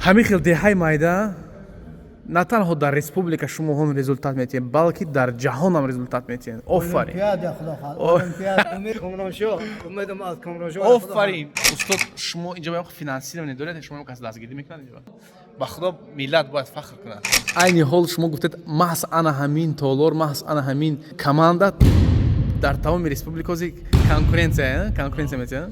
Ҳамин хел деҳаи майда на танҳо дар республика шумо ҳон результат метиҳед, балки дар ҷаҳонам результат метиҳед. Офарин! Олимпиада, худо хоҳад, олимпиада. Умед Комроншоҳ, умедам аз Комроншоҳ. Офарин, устод! Шумо инҷо ба финансирование доред? Шумо кас дастгирӣ мекунад инҷо? Ба худо, миллат бояд фахр кунад. Айни ҳол шумо гуфтед, маҳз ана ҳамин толор, маҳз ана ҳамин команда дар тамоми республика ҳозир конкуренция метиҳад.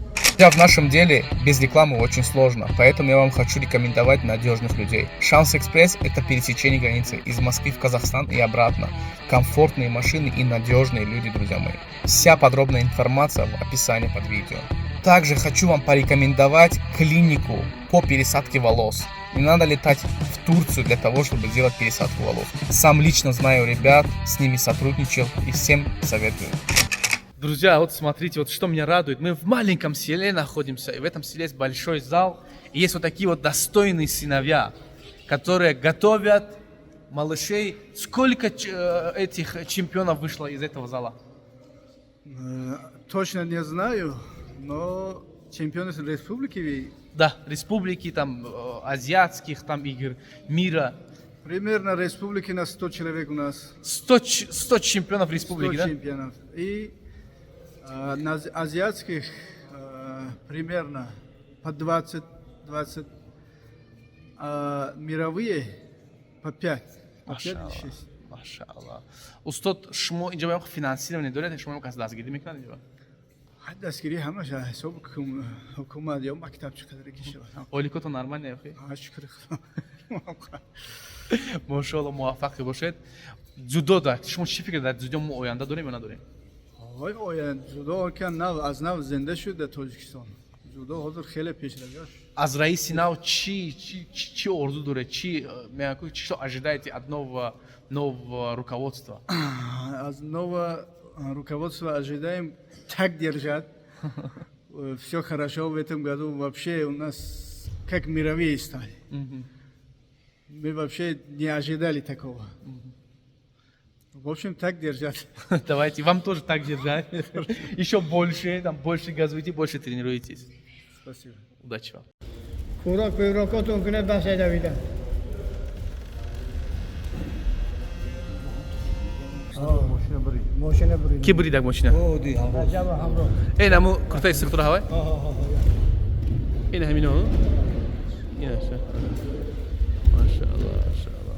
В нашем деле без рекламы очень сложно, поэтому я вам хочу рекомендовать надежных людей. Шанс Экспресс – это пересечение границы из Москвы в Казахстан и обратно. Комфортные машины и надежные люди, друзья мои. Вся подробная информация в описании под видео. Также хочу вам порекомендовать клинику по пересадке волос. Не надо летать в Турцию для того, чтобы сделать пересадку волос. Сам лично знаю ребят, с ними сотрудничал и всем советую. Друзья, вот смотрите, вот что меня радует. Мы в маленьком селе находимся, и в этом селе есть большой зал, и есть вот такие вот достойные сыновья, которые готовят малышей. Сколько этих чемпионов вышло из этого зала? Точно не знаю, но чемпионы республики. Да, республики, там, азиатских там игр, мира. Примерно республики на 100 человек у нас. 100, 100 чемпионов 100 республики, да? чемпионов. И на азиатских примерно по 20, 20, а мировые по 5. По 5 или Машаллах. 6. Машаллах. Устод, шумо инҷо ба финансирование доред? Шумо кас дастгирӣ мекунад инҷо? Дастгирӣ ҳамаша ҳисоб ҳукумат ё мактаб чӣ қадаре ки шавад. Ойликотон нормально ё? Ҳа, шукри Худо. Мошоалло, муваффақӣ бошед. Дзюдо да шумо чӣ фикр, дар дзюдо мо оянда дорем ё надорем? Ой, оянд дзюдо ка нав аз нав зинда шуд дар Тоҷикистон. Дзюдо ҳозир хеле пешравиаш. Аз раиси нав чӣ орзу доред, чӣ мегӯям, что ожидаете от нового руководства? Аз нового руководства ожидаем так держать. Все хорошо в этом году. Вообще у нас как мировые стали. Мы вообще не ожидали такого. В общем, так держать. Давайте вам тоже так держать, еще больше, там, больше газуйте, больше тренируйтесь. Спасибо. Удачи вам! Хӯрок пӯрокотон кунад, бас давидам. Мошина бурид. Ки буридак мошина? Раҷаба ҳамроҳ. Эй, наму куртаи структура ҳавай, ин ҳамино, ин машаалло, машаалло.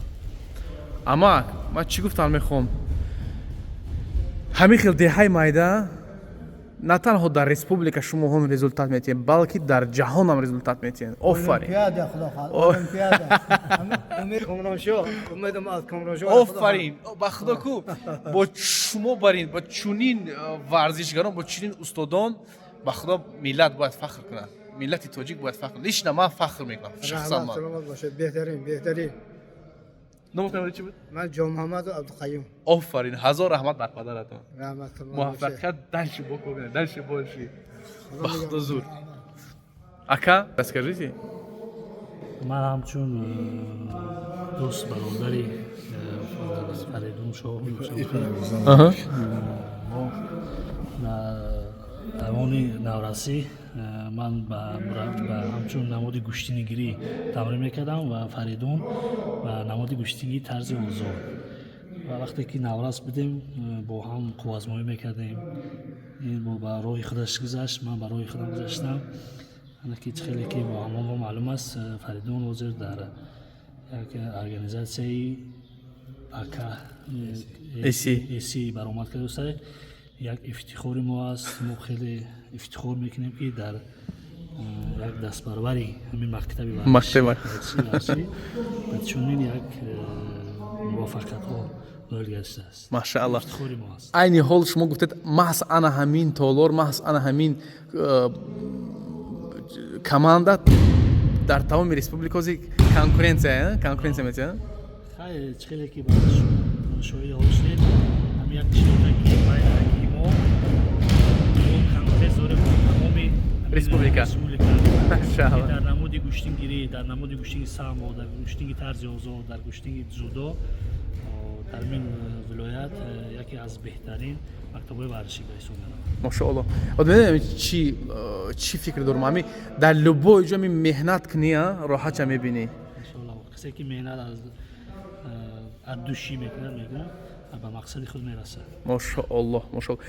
Амак, ман чӣ гуфтан мехоҳам: ҳамин хел деҳаи майда на танҳо дар республика шумо ҳон результат метиҳед, балки дар ҷаҳонам результат метиҳед. Офарин! Олимпиада, худо хоҳад, олимпиада. Умед Комроншоҳ, умедам аз Комроншоҳ. Офарин! Ба худо ку, бо шумо барин, бо чунин варзишгарон, бо чунин устодон, ба худо, миллат бояд фахр кунад, миллати тоҷик бояд фахр. Лично ман фахр мекунам, шахсан Раҳмат, ман. Саломат бошед, беҳтарин, беҳтарин. Номатон чӣ буд? Ман Ҷонмуҳаммаду Абдуқаюм. Офарин, ҳазор раҳмат бар падаратон. Раҳмат, саломат бошед. Муваффақият, дальше бокобина, дальше больше. Ба худо, зур. Ака, расскажите. Ман ҳамчун дӯст, бародари Фаридун Шоҳ, мо давони наврасӣ ман ба ҳамчун намуди гӯштинигирӣ тамрин мекардам ва Фаридун ба намуди гӯштингии тарзи озод. Ва вақте ки наврас будем, бо ҳам қувваазмоӣ мекардем. Ин бо ба роҳи худаш гузашт, ман ба роҳи худам гузаштам. Ана ки хеле ки бо ҳамон мо маълум аст, Фаридун ҳозир дар як организатсияи ака AC. AC баромад кардааст. Як ифтихори мо аст, мо хеле ифтихор мекунем, ки дар як дастбарбари ҳамин мактаби Мактаби варзишӣ ба чунин як муваффақиятҳо ноил гаштааст. Машаалло. Ифтихори мо аст. Айни ҳол шумо гуфтед, маҳз ана ҳамин толор, маҳз ана ҳамин команда дар тамоми республика ҳозир конкуренция метиҳад. Хайр, чӣ хеле ки ба шоҳиди ҳол шудед, ҳамин як қишлоқаки майдаки мо конкуренс дорем бо тамоми ҳамин Республика. Республика. Машаалло. Дар намуди гӯштингирӣ, дар намуди гӯштинги самбо, дар гӯштинги тарзи озод, дар гӯштинги дзюдо. Дар ин вилоят яке аз беҳтарин мактабҳои варзишӣ ба ҳисоб меравад. Мошоалло. Медонем, чӣ фикр дорам? Ами дар любой ҷо ми меҳнат кунӣ, роҳатша мебинӣ. Иншоалло, касе ки меҳнат аз душӣ мекунад, мегӯям, ба мақсади худ мерасад. Мошоалло, мошоалло.